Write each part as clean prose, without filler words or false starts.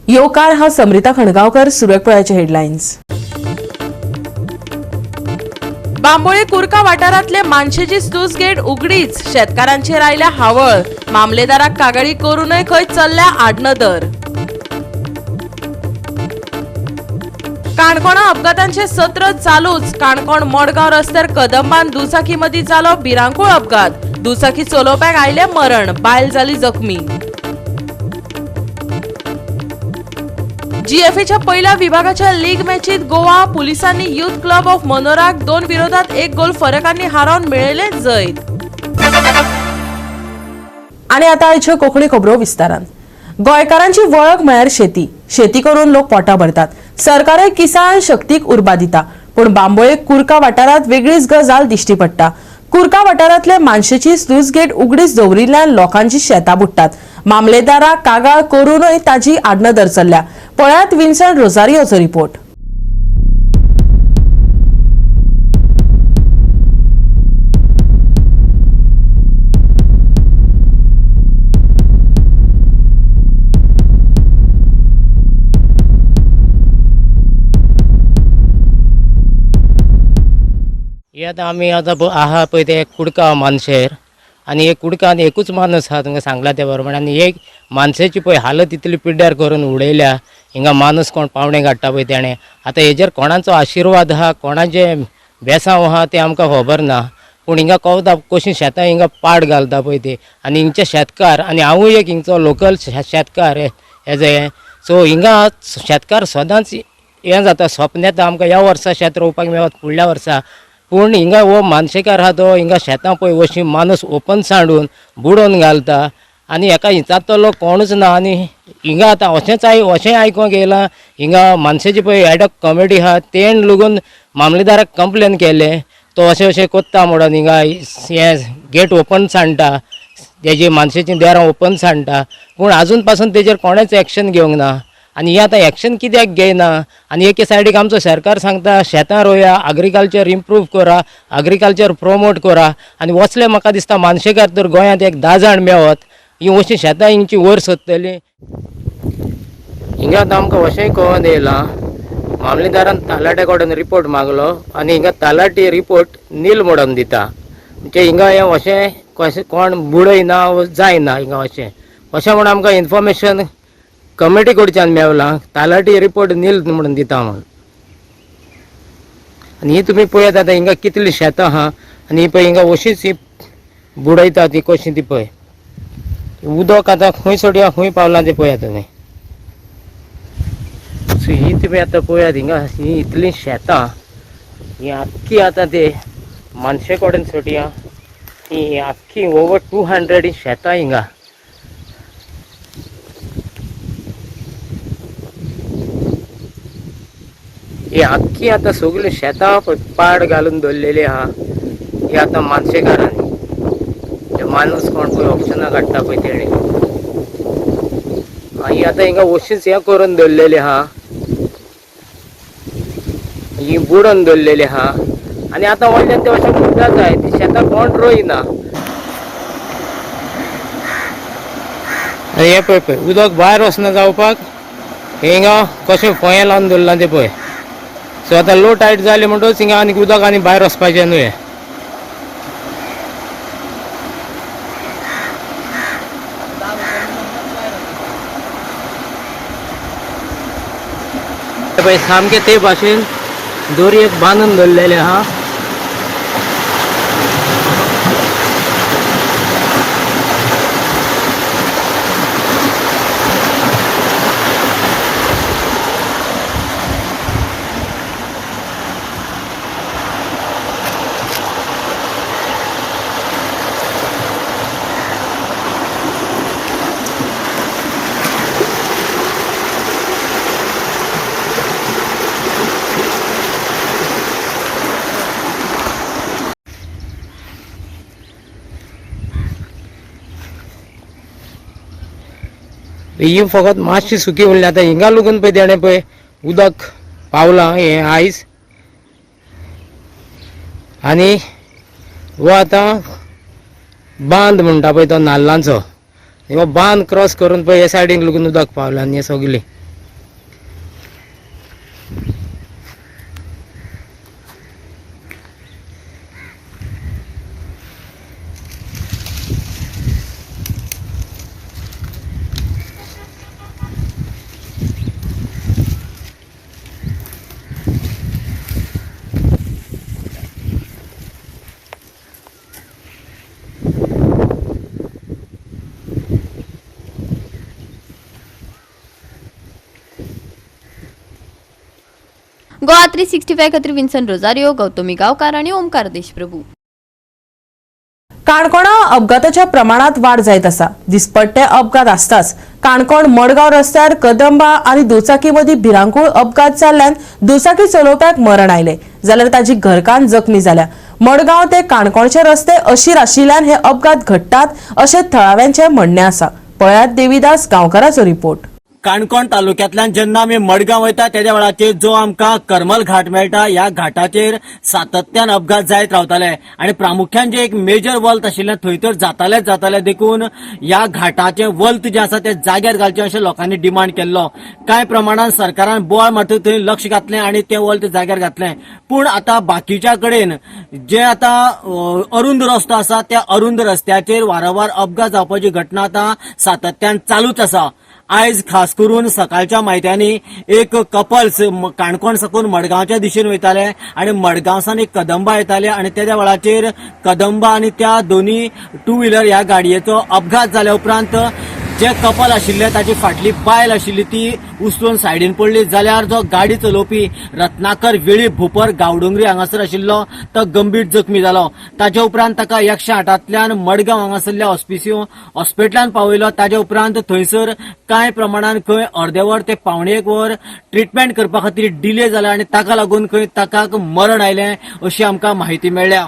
येवकार. हांव समरिता खणगांवकर. सुरवेक पळयाचे हेडलायन्स. बांबोळे कुर्का वाठारांतले मानशेची स्लूस गेट उगडीच, शेतकारांचेर आयल्या हावळ. मामलेदाराक कागाळी करूनय खंय चल्ल्या आडनदर. काणकोणा अपघातांचे सत्र चालूच. काणकोण मडगांव रस्त्यार कदंबान दुचाकी मदीं जालो भिरांकूळ अपघात. दुचाकी चलोवप्याक आयलें मरण, बायल जाली जखमी. जीएफएच्या पहिल्या विभागाच्या लीग मॅचीत गोवा पुलिसांनी युथ क्लब ऑफ मनोराक 2-1 गोल फरकांनी हारोवन मेळयलें जैत. आणि आता आयच्यो कोंकणी खबरो विस्तारान. गोंयकारांची वळख म्हळ्यार शेती. शेती करून लोक पोटां भरतात. सरकारय किसान शक्तीक उर्बा दिता. पूण बांबोळे कुर्का वाठारांत वेगळीच गजाल दिश्टी पडटा. कुर्का वाठारांतले मानशेची स्लूस गेट उगडीच दवरिल्ल्यान लोकांची शेतां बुडटात. मामलेदाराक कागाळ करूनय ताजी आडनदर चल्ल्या. पळयात विन्संट रोजारियोचो रिपोर्ट. हे आतां आमी आतां आहा पळय ते कुडका मानशेर आनी एक कुडकान एकूच माणूस आहा, तुमकां सांगला त्या प्रमाणे. आनी एक मानशेची पळय हालत इतली पिड्ड्यार करून उडयल्या. हिंगा माणूस कोण पावणे काडटा पळय तेणें. आतां हेजेर कोणाचो आशिर्वाद आहा, कोणाचें बेसांव आहा तें आमकां खबर ना. पूण हिंगा कवता कशीं शेतां हिंगा पाड घालता पळय ती. आनी हिंगचे शेतकार, आनी हांवूय एक हिंगचो लोकल शेतकार एज ए सो हिंगा शेतकार सदांच हें जाता, स्वप्न येता आमकां ह्या वर्सा शेत रोवपाक मेळत फुडल्या वर्सा. पूण हिंगा हो मानशेकार आहा तो हिंगा शेतां पळय अशी माणूस ओपन सांडून बुडोवन घालता आनी हेका हिचातलो कोणूच ना. आनी हिंगा आतां अशेंच अशें आयकोंक येयलां, हिंगा मानशेची पळय एडॉक कमिटी आहा तेण लागून मामलेदाराक कंप्लेन केलें, तो अशें अशें कोत्ता म्हणून हिंगा हें गेट ओपन सांडटा, तेजी मानशेचीं दारां ओपन सांडटा. पूण आजून पासून तेजेर कोणेच एक्शन घेवंक ना. आनी ही आतां एक्शन कित्याक घेयना? आनी एके सायडीक आमचो सरकार सांगता शेतां रोया, अग्रिकल्चर इम्प्रूव करा, अग्रिकल्चर प्रोमोट करा. आनी वचले म्हाका दिसता मानशेकार तर गोंयांत एक 10 जाण मेवत ही अशीं शेतां हिंगची वयर सोदतली. हिंगा आतां आमकां अशेंय कळोन येयलां, मामलेदारान तलाट्या कडेन रिपोर्ट मागलो आनी हिंगा तलाटी रिपोर्ट नील म्हणून दिता. म्हणजे हिंगा हें अशें कशें कोण बुडयना जायना हिंगा अशें अशें म्हूण आमकां इन्फॉर्मेशन कमिटी कडच्यान मेवलां, तलाटी रिपोर्ट नील म्हणून दिता म्हूण. आनी ही तुमी पळयात आतां हिंगा कितलीं शेतां आहा आनी ही पळय हिंगा अशीच ही बुडयता ती कशी ती पळय. उदक आतां खंय सोडया खंय पावलां तें पळयात तुमी. सो ही तुमी आतां पळयात हिंगा ही इतलीं शेतां ही आख्खी आतां ते मानशे कडेन सोडया ही आख्खी ओवर 200 शेतां हिंगा. ही आख्खी आतां सगळीं शेतां पळय पाड घालून दवरलेली आहा. ही आतां मानशेकारांनी ते माणूस कोण पळय ऑप्शनां काडटा पळय तेणी. ही आतां हिंगा अशीच हें करून दवरलेली आहा, ही बुडोवन दवरलेली आहा. आनी आतां व्हडल्यान ते अशें बुडटा जाय ती शेतां कोण रोयना. आनी हें पळय पळय उदक भायर वचना जावपाक हिंगा कशें फोयें लावन दवरलां तें पळय. सो आतां लो टायट जालें म्हणटकच हिंगा आनी उदक आनी भायर वचपाचें न्हय. पळय सामकें ते भाशेन दोरयेक बांदून दवरलेलें आहा. ही फकत मातशी सुकी उरली. आतां हिंगा लागून पळय तेणें पळय उदक पावलां हें आयज. आनी हो आतां बांद म्हणटा पळय तो नाल्लांचो, हो बांद क्रॉस करून पळय हे सायडीन लागून उदक पावलां आनी हें सगळें. गोवा 365 खातीर विन्सन रोजारियो, गौतमी गांवकार आनी ओमकार देशप्रभू. काणकोणा अपघाताच्या प्रमाणात वाड जायत आसा. दिसपट्टे अपघात आसताच. काणकोण मडगांव रस्त्यार कदंबा आनी दुचाकी मदीं भिरांकूळ अपघात जाल्ल्यान दुचाकी चलोवप्याक मरण आयलें, जाल्यार ताची घरकान्न जखमी जाल्या. मडगांव ते काणकोणचे रस्ते अशीर आशिल्ल्यान हे अपघात घडटात अशें थळाव्यांचें म्हणणें आसा. पळयात देवीदास गांवकाराचो रिपोर्ट. काणकोण तालुक्यांतल्यान जेन्ना आमी मडगांव वयता तेज्या वेळाचेर जो आमकां करमल घाट मेळटा, ह्या घाटाचेर सातत्यान अपघात जायत रावताले आनी प्रामुख्यान जे एक मेजर वल्त आशिल्लें थंय तर जातालेच जाताले. देखून ह्या घाटाचें वल्त जें आसा तें जाग्यार घालचें अशें लोकांनी डिमांड केल्लो. कांय प्रमाणान सरकारान बोवाळ मारतकच थंय लक्ष घातलें आनी तें वल्त जाग्यार घातलें. पूण आतां बाकीच्या कडेन जे आतां अरुंद रस्तो आसा त्या अरुंद रस्त्याचेर वारंवार अपघात जावपाची घटना आतां सातत्यान चालूच आसा. आयज खास करून सकाळच्या मायत्यांनी एक कपल्स काणकोण साकून मडगांवच्या दिशेन वयताले आनी मडगांवसान एक कदंबा येताले आनी तेज्या वेळाचेर कदंबा आनी त्या दोनी टू व्हिलर ह्या गाडयेचो अपघात जाल्या उपरांत जे कपल आशिल्ले ताची फाटली बायल आशिल्ली ती उचलून सायडीन पडली, जाल्यार जो गाडी चलोवपी रत्नाकर वेळीप भोपर गांवडोंगरी हांगासर आशिल्लो तो गंभीर जखमी जालो. ताच्या उपरांत ताका 108तल्यान मडगांव हांगासरल्या हॉस्पिटलान पावयलो. ताच्या उपरांत थंयसर कांय प्रमाणान खंय अर्दे वर ते 0.75 वर ट्रिटमेंट करपा खातीर डिले जाला आनी ताका लागून खंय ताका मरण आयलें अशी आमकां माहिती मेळ्ळ्या.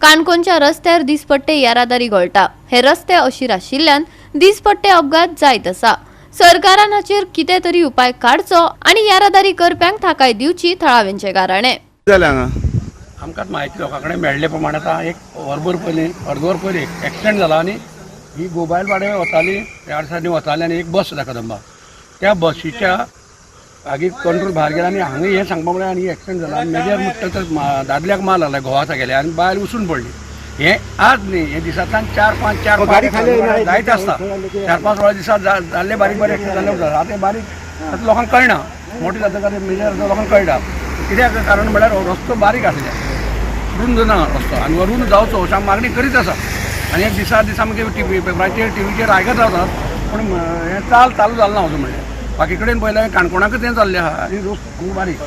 काणकोणच्या रस्त्यार दिसपट्टे येरादारी घोळटा. हे रस्ते अशीर आशिल्ल्यान दिसपट्टे अपघात जायत आसा. सरकारान हाचेर कितें तरी उपाय काडचो आनी येरादारी करप्यांक थाकाय दिवची थळाव्यांचें गाराणें. जालें हांगा आमकां म्हायती लोकां कडेन मेळ्ळे प्रमाणे आतां एक वरभर पयलीं, अर्द वर पयलीं एक एक्सिडंट जाला आनी ही गोबायल वाडे वताली, ह्या सायडीन वताली आनी एक बस सुद्दां कदंबा त्या बसीच्या मागीर कंट्रोल भायर गेला आनी हांगा हें सांगपा म्हळ्यार आनी एक्सिडंट जाला आनी मेजर म्हणटा तर दादल्याक माल आला घोवा गेले आनी बायल उसून पडली. हें आज न्ही, हें दिसांतल्यान 4 5 4 5 जायत आसता. 4 5 वेळा दिसा जाल्ले बारीक बारीक एक्सिडंट जाल्ले उरता. आतां बारीक आतां लोकांक कळना, मोठे जाता मेजर लोकांक कळटा. कित्याक कारण म्हळ्यार रस्तो बारीक आसले, रुंद ना रस्तो आनी रुंद जावचो अशें आमी मागणी करीत आसा. आनी एक दिसा दिसा मागीर टिवी पेपराचेर टिवीचेर आयकत रावतात, पूण हें चाल चालू जालें ना अजून. म्हणल्यार बाकी कडेन पळयल्यार काणकोणाकच तें चाललें आहा आनी रस्तो खूब बारीक,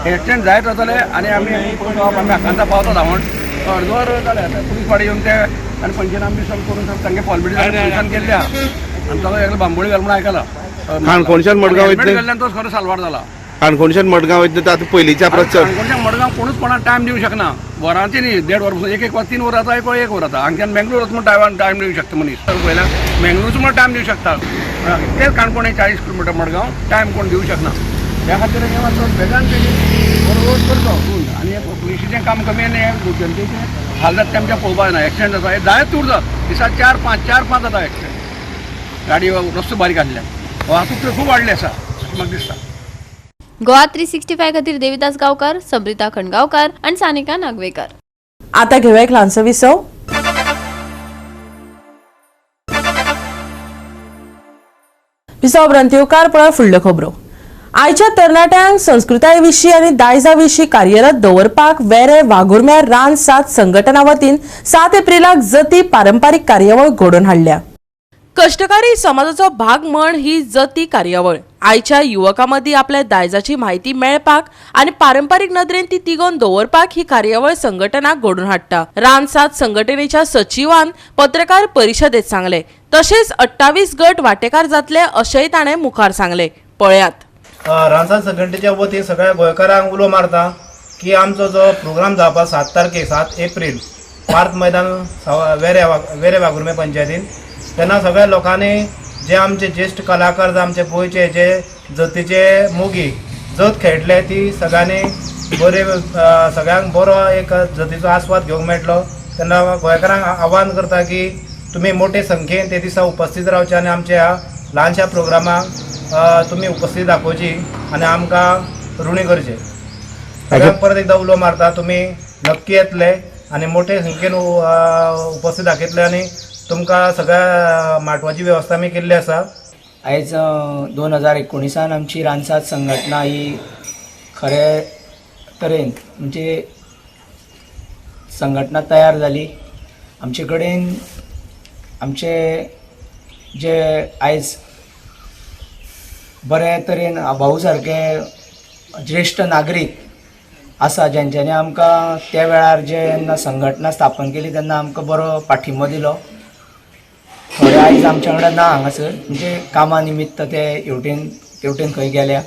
एक्सिडंट जायत रावताले आनी आमी आमी हाकांता पावता धांवण अर्द वर जालें. आतां पुलीस वाडे येवन ते आनी पंचनामे बी सगळें करून सगळें तांगे फॉर्मेलिटी पुलिसान केल्ली आहा आनी तो एकलो बांबोळी घाल म्हणून आयकला. काणकोणच्यान मडगांव हेल्मेट वयतले, घाल्ल्यान तो खरो साल्वार जाला. काणकोणच्यान मडगांव वयतले तर आतां पयलींच्या परस चड काणकोणच्या मडगांव कोणूच कोणाक टायम दिवंक शकना. वरांची न्ही, 1.5 वर पसून 1 1 वर 3 वर जाता, 1 वर 1 वर जाता. हांगच्यान मेंगलोर वच म्हूण टायम दिवंक शकता मनीस, पयल्यार मेंगलोरचो म्हूण टायम दिवंक शकता. तेच काणकोण 40 किलोमिटर मडगांव टायम कोण दिवंक शकना. त्या खातीर हें मातसो बेगान बेगीन रोड करचो रुंद आनी हें पुलिशीचें काम कमी आनी हे जनतेचें हाल जाता तें आमच्या पळोवपाक जायना. एक्सिडंट जाता हे जायत उरता दिसा 4 5 4 5 जाता एक्सिडंट, गाडी रस्तो बारीक आसल्यान वाहतूक तर खूब वाडली आसा अशें म्हाका दिसता. गोवा 365 खातीर देविदास गांवकार, समृता खणगांवकार आनी सानिका नागवेकर. आता घेवया एक ल्हानसो विसव. विसव उपरांत येवकार पळय फुडल्यो खबरो. आयच्या तरणाट्यांक संस्कृताये विशीं आनी दायजा विशीं कार्यरत दवरपाक वेरे वाघुर्म्या रान सात संघटना वतीन 7 एप्रिलाक जती पारंपारीक कार्यावळ घडोवन हाडल्या. कश्टकारी समाजाचो भाग म्हण ही जती कार्यावळ आयच्या युवकां मदीं आपल्या दायजाची म्हायती मेळपाक आनी पारंपारीक नदरेन ती तिगोवन दवरपाक ही कार्यावळ संघटना घडोवन हाडटा. रान सात संघटनेच्या सचिवान पत्रकार परिशदेत सांगले. तशेंच 28 गट वांटेकार जातले अशेंय ताणें मुखार सांगले. पळयात. रानसात संघटनेच्या वतीन सगळ्या गोंयकारांक उलो मारता की आमचो जो प्रोग्राम जावपा 7 तारखेक 7 एप्रील पार्थ मैदान वेरे वेरे वाघुर्मे पंचायतीन. तेन्ना सगळ्या लोकांनी जे आमचे ज्येश्ठ कलाकार जे आमचे गोंयचे जे जतीचे मोगी जत खेळटले ती सगळ्यांनी बरे सगळ्यांक बरो एक जतीचो आस्वाद घेवंक मेळटलो. तेन्ना गोंयकारांक आव्हान करता की तुमी मोठे संख्येन ते दिसा उपस्थित रावचे आनी आमच्या ह्या ल्हानशा प्रोग्रामाक तुमी उपस्थित दाखोवची आनी आमकां ऋणी करचे. सगळ्यांक परत एकदा उलो मारता, तुमी नक्की येतले आनी मोठे संख्येन उपस्थित दाखयतले आनी तुमकां सगळ्या माटवाची वेवस्था आमी केल्ली आसा. आयज 2019 आमची रानसाद संघटना ही खरे तरेन म्हणजे संघटना तयार जाली. आमचे कडेन आमचे जे आयज बरे तरेन भाऊ सारके ज्येश्ठ नागरीक आसा जेंच्यांनी आमकां त्या वेळार जेन्ना संघटना स्थापन केली तेन्ना आमकां बरो पाठिंबो दिलो. थोडे आयज आमच्या वांगडा ना हांगासर, म्हणजे कामा निमित्त ते हेवटेन तेवटेन खंय गेल्या.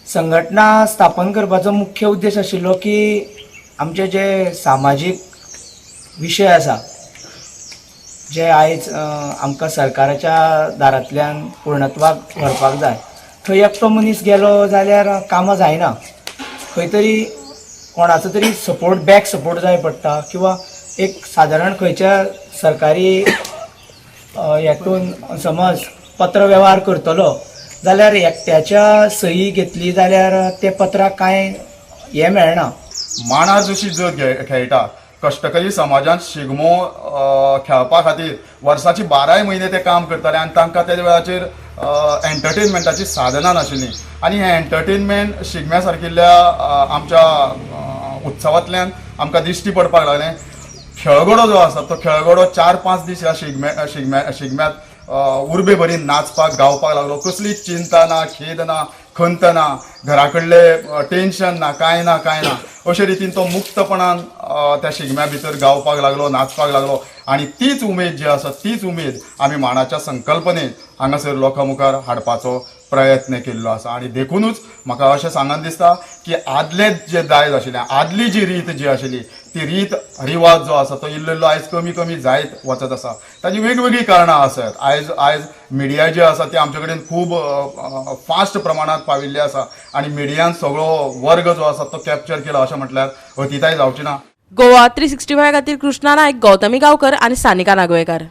संघटना स्थापन करपाचो मुख्य उद्देश आशिल्लो की आमचे जे सामाजीक विशय आसा जे आयज आमकां सरकाराच्या दारांतल्यान पूर्णत्वाक व्हरपाक जाय, थंय एकटो मनीस गेलो जाल्यार कामां जायना. खंय तरी कोणाचो तरी सपोर्ट, बॅक सपोर्ट जाय पडटा किंवा एक सादारण खंयच्या सरकारी हेतून समज पत्र वेव्हार करतलो जाल्यार एकट्याच्या सही घेतली जाल्यार ते पत्राक कांय हें मेळना. माणार जशी जत खेळटा, कश्टकरी समाजांत शिगमो खेळपा खातीर वर्साची 12 म्हयने ते काम करताले आनी तांकां त्या वेळाचेर एंटरटेनमेंटाची साधनां नाशिल्लीं आनी हें एंटरटेनमेंट शिगम्या सारकिल्ल्या आमच्या उत्सवांतल्यान आमकां दिश्टी पडपाक लागलें. खेळगडो जो आसा तो खेळगडो 4-5 दीस ह्या शिगम्या शिगम्या शिगम्यांत उर्बे भरीन नाचपाक गावपाक लागलो. कसलीच चिंता ना, खेद ना, खंत ना, घरा कडले टेंशन ना, कांय ना कांय ना, अशे रितीन तो मुक्तपणान त्या शिगम्या भितर गावपाक लागलो, नाचपाक लागलो आनी तीच उमेद जी आसा तीच उमेद आमी माणाच्या संकल्पनेन हांगासर लोकां मुखार हाडपाचो प्रयत्न केल्लो आसा. आनी देखुनूच म्हाका अशें सांगन दिसता की आदले जे दायज आशिल्लें, आदली जी रीत जी आशिल्ली ती रीत रिवाज जो आसा तो इल्लो इल्लो आयज कमी कमी जायत वचत आसा. ताजी वेगवेगळीं कारणां आसत. आयज आयज मिडिया जी आसा ती आमचे कडेन खूब फास्ट प्रमाणांत पाविल्ली आसा आनी मिडियान सगळो वर्ग जो आसा तो कॅप्चर केला अशें म्हटल्यार अतिताय जावची ना. गोवा 365 खातीर कृष्णा नायक, गौतमी गांवकर आनी सानिका नागवेकर.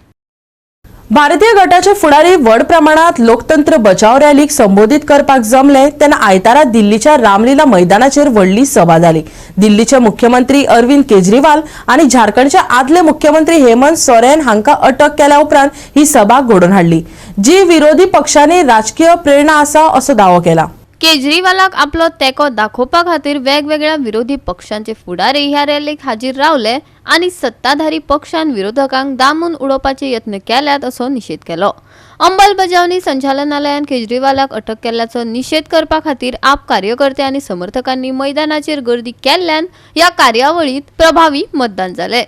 भारतीय गटाचे फुडारी व्हड प्रमाणात लोकतंत्र बचाव रॅलीक संबोधित करपाक जमले तेन्ना आयतारा दिल्लीच्या रामलीला मैदानाचेर व्हडली सभा जाली. दिल्लीचे मुख्यमंत्री अरविंद केजरीवाल आनी झारखंडचे आदले मुख्यमंत्री हेमंत सोरेन हांकां अटक केल्या उपरांत ही सभा घडोवन हाडली, जी विरोधी पक्षांनी राजकीय प्रेरणा आसा असो दावो केला. केजरीवालाक आपलो तेंको दाखोवपा खातीर वेगवेगळ्या विरोधी पक्षांचे फुडारी ह्या रॅलीक हाजीर रावले आनी सत्ताधारी पक्षान विरोधकांक दामून उडोवपाचे यत्न केल्यात असो निशेध केलो. अंमलबजावणी संचालनालयान केजरीवालाक अटक केल्ल्याचो निशेध करपा खातीर आप कार्यकर्ते आनी समर्थकांनी मैदानाचेर गर्दी केल्ल्यान ह्या कार्यावळीत प्रभावी मतदान जालें.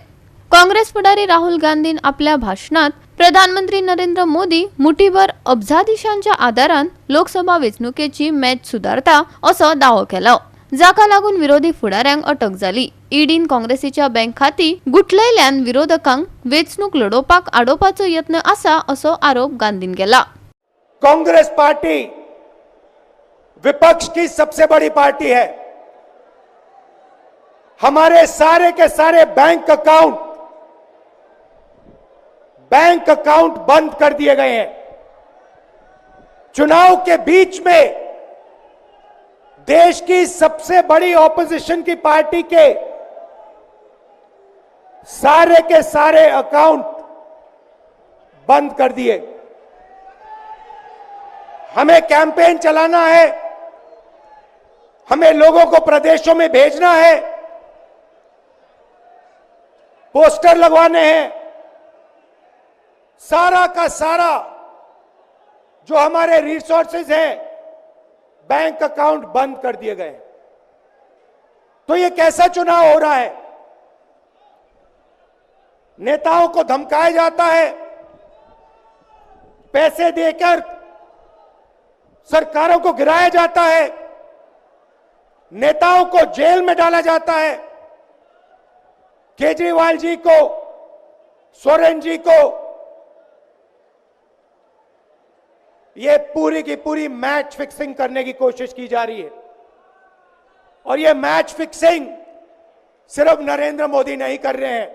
काँग्रेस फुडारी राहुल गांधीन आपल्या भाशणात प्रधानमंत्री नरेंद्र मोदी मुठीभर अब्जाधीशांच्या आदारान लोकसभा वेंचणुकेची मॅच सुदारता असो दावो केलो, जाका लागून विरोधी फुडाऱ्यांक अटक जाली. ईडीन काँग्रेसीच्या बँक खाती गुठलयल्यान विरोधकांक वेंचणूक लडोवपाक आडोवपाचो यत्न आसा असो आरोप गांधीन केला. कांग्रेस पार्टी विपक्ष की सबसे बड़ी पार्टी है. हमारे सारे के सारे बैंक अकाउंट बंद कर दिए गए हैं. चुनाव के बीच में देश की सबसे बड़ी ऑपोजिशन की पार्टी के सारे के सारे अकाउंट बंद कर दिए. हमें कैंपेन चलाना है, हमें लोगों को प्रदेशों में भेजना है, पोस्टर लगवाने हैं, सारा का सारा जो हमारे रिसोर्सेज हैं बैंक अकाउंट बंद कर दिए गए। तो ये कैसा चुनाव हो रहा है? नेताओं को धमकाया जाता है, पैसे देकर सरकारों को गिराया जाता है, नेताओं को जेल में डाला जाता है, केजरीवाल जी को, सोरेन जी को ये पूरी की पूरी मैच फिक्सिंग करने की कोशिश की जा रही है। और ये मैच फिक्सिंग सिर्फ नरेंद्र मोदी नहीं कर रहे हैं,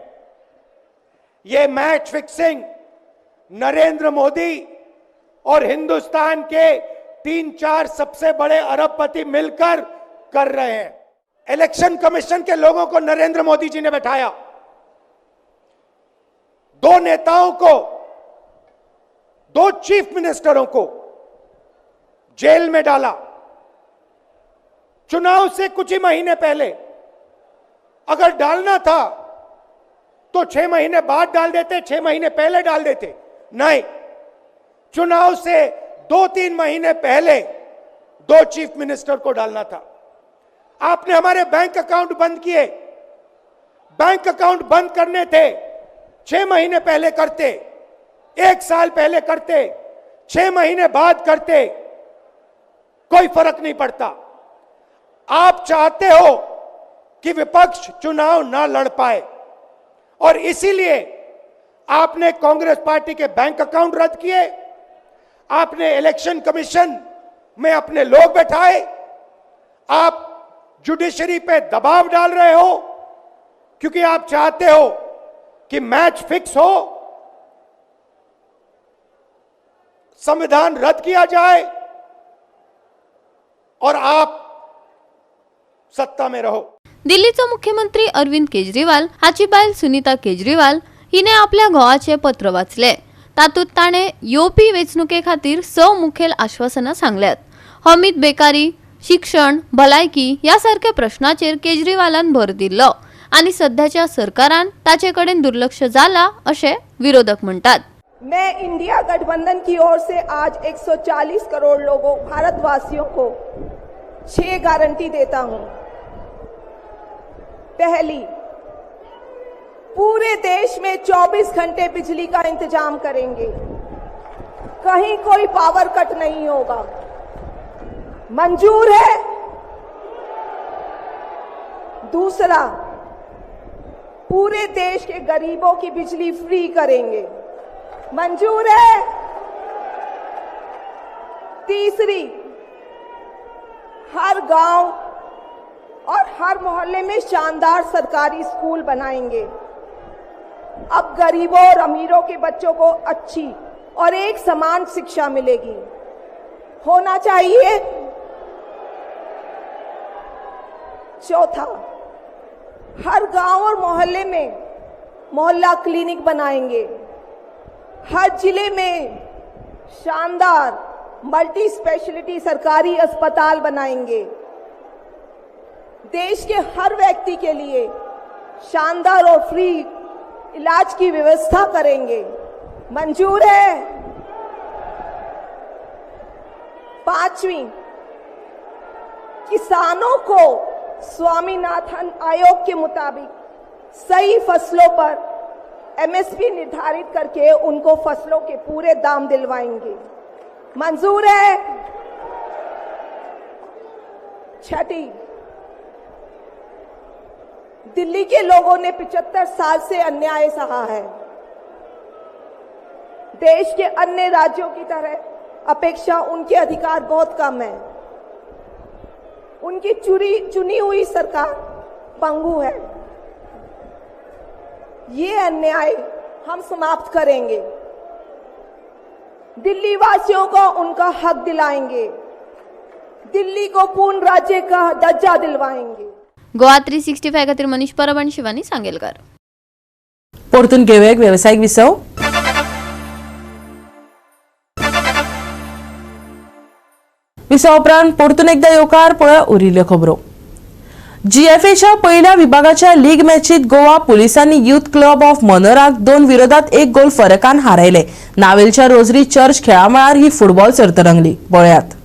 ये मैच फिक्सिंग नरेंद्र मोदी और हिंदुस्तान के 3-4 सबसे बड़े अरबपति मिलकर कर रहे हैं। इलेक्शन कमीशन के लोगों को नरेंद्र मोदी जी ने बैठाया, 2 नेताओं को, 2 चीफ मिनिस्टरों को जेल में डाला। चुनाव से कुछ ही महीने पहले अगर डालना था तो 6 महीने बाद डाल देते, 6 महीने पहले डाल देते। नहीं, चुनाव से 2-3 महीने पहले 2 चीफ मिनिस्टर को डालना था। आपने हमारे बैंक अकाउंट बंद किए, बैंक अकाउंट बंद करने थे 6 महीने पहले करते, 1 साल पहले करते, 6 महीने बाद करते, कोई फर्क नहीं पड़ता। आप चाहते हो कि विपक्ष चुनाव ना लड़ पाए और इसीलिए आपने Congress party K bank account रद्द किए, आपने इलेक्शन कमीशन में अपने लोग बैठाए, आप जुडिशरी पे दबाव डाल रहे हो क्योंकि आप चाहते हो कि मैच फिक्स हो, संविधान रद्द किया जाए और आप सत्ता में रहो। दिल्लीचो मुख्यमंत्री अरविंद केजरीवाल हाची बायल सुनीता केजरीवाल हिने आपल्या घोवाचे पत्र वाचले। तातूंत ताणें येवपी वेंचणुके खातीर 6 मुखेल आश्वासनां सांगल्यात। हमीद बेकारी, शिक्षण, भलायकी ह्या सारक्या प्रश्नाचेर केजरीवालान भर दिल्लो आनी सध्याच्या सरकारान ताचे कडेन दुर्लक्ष जाला अशें विरोधक म्हणटात। मैं इंडिया गठबंधन की ओर से आज 140 करोड़ लोगों, भारतवासियों को 6 गारंटी देता हूं। पहली, पूरे देश में 24 घंटे बिजली का इंतजाम करेंगे, कहीं कोई पावर कट नहीं होगा। मंजूर है? दूसरा, पूरे देश के गरीबों की बिजली फ्री करेंगे। मंजूर है? तीसरी, हर गांव और हर मोहल्ले में शानदार सरकारी स्कूल बनाएंगे। अब गरीबों और अमीरों के बच्चों को अच्छी और एक समान शिक्षा मिलेगी, होना चाहिए। चौथा, हर गांव और मोहल्ले में मोहल्ला क्लिनिक बनाएंगे। हर जिले में शानदार मल्टी स्पेशलिटी सरकारी अस्पताल बनाएंगे। देश के हर व्यक्ति के लिए शानदार और फ्री इलाज की व्यवस्था करेंगे। मंजूर है? पांचवी, किसानों को स्वामीनाथन आयोग के मुताबिक सही फसलों पर एमएसपी निर्धारित करके उनको फसलों के पूरे दाम दिलवाएंगे। मंजूर है? छठी, दिल्ली के लोगों ने 75 साल से अन्याय सहा है। देश के अन्य राज्यों की तरह अपेक्षा उनके अधिकार बहुत कम है। उनकी चुनी हुई सरकार पंगु है। ये अन्याय हम समाप्त करेंगे। दिल्ली वासियों को उनका हक दिलाएंगे। दिल्ली को पूर्ण राज्य का दर्जा दिलवाएंगे। गोवा 365 खातीर मनीष परब आनी शिवानी सांगेलकर। परतून घेवया एक वेवसायीक विसव। विसव उपरांत परतून एकदा येवकार पळय उरिल्ल्यो खबरो। जीएफएच्या पयल्या विभागाच्या लीग मॅचीत गोवा पुलिसांनी युथ क्लब ऑफ मनोराक 2-1 गोल फरकान हारयले। नावेलच्या रोजरी चर्च खेळामळार ही फुटबॉल सर्त रंगली। पळयात।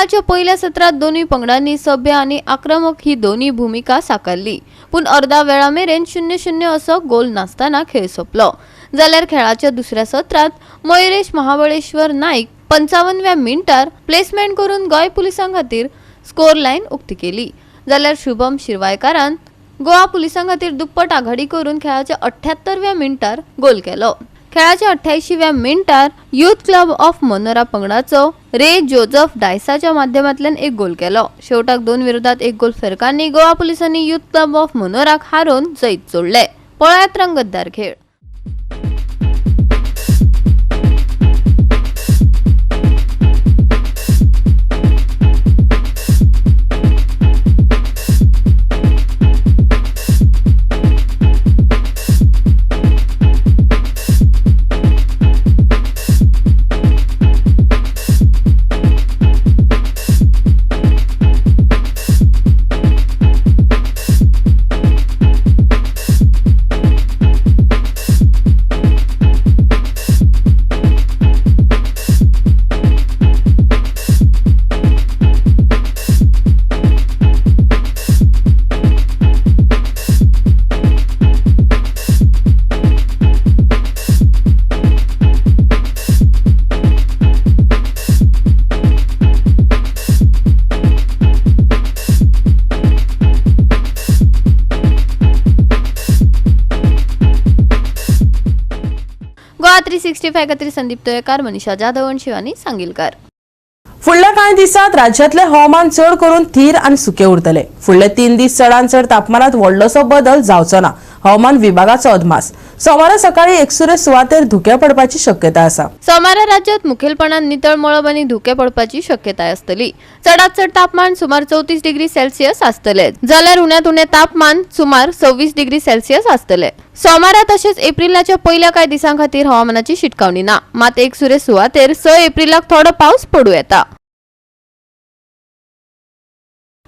खेळाच्या पयल्या सत्रात दोनूय पंगडांनी सभ्य आनी आक्रमक ही दोनूय भुमिका साकारली, पूण अर्दा वेळा मेरेन 0-0 असो गोल नासतना खेळ सोंपलो. जाल्यार खेळाच्या दुसऱ्या सत्रात मयुरेश महाबळेश्वर नाईक 55व्या मिनटार प्लेसमेंट करून गोंय पुलिसां खातीर स्कोर लायन उक्ती केली. जाल्यार शुभम शिरवायकारान गोवा पुलिसां खातीर दुप्पट आघाडी करून खेळाच्या 78व्या मिनटार गोल केलो. खेळाच्या 88व्या मिनटार युथ क्लब ऑफ मनोरा पंगडाचो रे जोजफ डायसाच्या माध्यमांतल्यान एक गोल केलो. शेवटाक 2-1 गोल फरकांनी गोवा पुलिसांनी युथ क्लब ऑफ मनोराक हारोवन जैत जोडले. पळयात रंगतदार खेळ. गोवा 365 खातीर संदीप तोयकार, मनीषा जाधव आणि शिवानी सांगिलकार. फुडल्या कांय दिसांत राज्यांतले हवामान चड करून थीर आनी सुकें उरतले. फुडले 3 दीस चडान चड तापमानात व्हडलोसो बदल जावचो ना, हवामान विभागाचो अदमास. सोमारा सकाळी एकसुरे सुवातेर धुकें पडपाची शक्यता आसा. सोमारा राज्यात मुखेलपणान नितळ मळब आनी धुकें पडपाची शक्यताय आसतली. चडात चड तापमान सुमार 34 डिग्री सेल्सियस आसतले, जाल्यार उण्यांत उणें तापमान सुमार 26 डिग्री सेल्सियस आसतले. सोमारा तशेंच एप्रिलाच्या पयल्या कांय दिसां खातीर हवामानाची शिटकावणी ना. मात एकसुरे सुवातेर 6 एप्रिलाक थोडो पावस पडूं येता.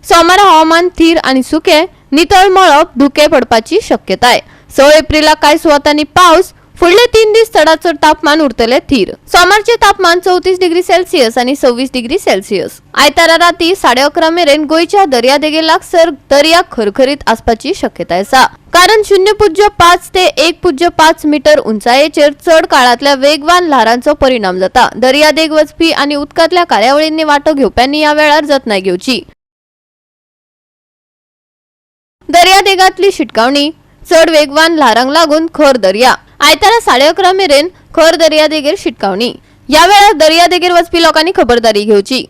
सोमारा हवामान थीर आनी सुकें, नितळ मळब, धुकें पडपाची शक्यताय. 6 एप्रिलाक कांय सुवातांनी पावस. फुडले 3 दीस चडात चड तापमान उरतले थीर. सोमारचे तापमान 34 डिग्री सेल्सियस आनी 26 डिग्री सेल्सियस. आयतारा राती 11:30 मेरेन गोंयच्या दर्यादेगे लागसर दर्या खरखरीत आसपाची शक्यताय आसा, कारण 0.5 ते 1.5 मीटर उंचायेचेर चड काळांतल्या वेगवान ल्हारांचो परिणाम जाता. दर्यादेग वचपी आनी उदकांतल्या कार्यावळींनी वांटो घेवप्यांनी ह्या वेळार जतनाय घेवची. दर्यादेगांतली शिटकावणी: चड वेगवान ल्हारांक लागून खर दर्या. आयतारा 11:30 मेरेन खर दर्यादेगेर शिटकावणी. ह्या वेळार दर्यादेगेर वचपी लोकांनी खबरदारी घेवची.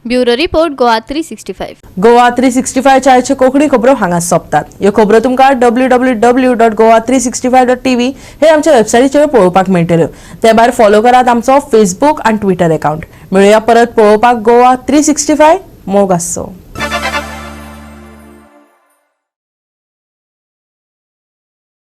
Bureau report, Goa 365. Goa 365 च्या कोंकणी खबरो हांगा सोंपतात. ह्यो खबरो तुमकां www.goa365.tv हे आमच्या वेबसायटीचेर पळोवपाक मेळटल्यो. ते भायर फॉलो करात आमचो फेसबूक आनी ट्विटर अकाउंट. मेळुया परत पळोवपाक गोवा 365. मोग आसचो.